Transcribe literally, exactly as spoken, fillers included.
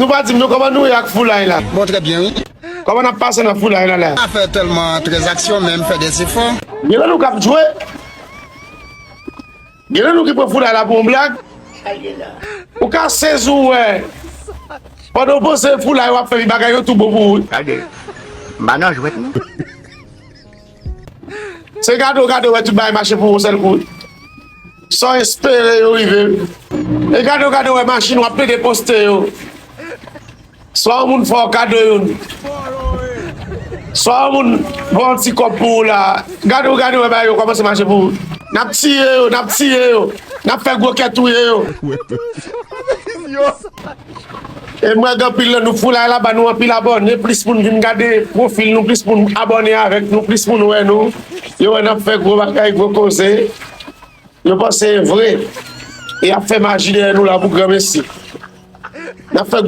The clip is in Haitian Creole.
Nou pa di m non kòman nou ye ak foulay la. Bon, très bien, oui. Kòman n ap pase nan foulay la la? Pas fait tellement transaction, mais m fè des efforts. Gen lè nou k ap jwe. Gen lè nou ki pran foulay la pou yon blag. Ou ka sezi w wè. Pandan w panse foulay w ap fè, bagay yo tou bon pou ou. Gade, m pa nan jwèt non. Se gade w gade w wè tout bagay mache pou yon sèl kou. Sa w espere yo rive. E gade w gade w wè machin w ap plede poste yo. Swa yon moun fè w kado youn. Swa yon moun fè yon ti kòb pou ou la. Gade w gade w wè bagay yo kòmanse mache pou ou. N ap tiye yo, n ap tiye yo. N ap fè gwo kè touye yo. E m wè gen anpil nan nou foulay la ba nou anpil abòne, plis moun vin gade pwofil nou, plis moun abòne avèk nou, plis moun wè nou. Yo wè n ap fè gwo bagay, gwo koze. Yo panse e vre. E y ap fè maji dèyè nou la pou granmesi. N ap fè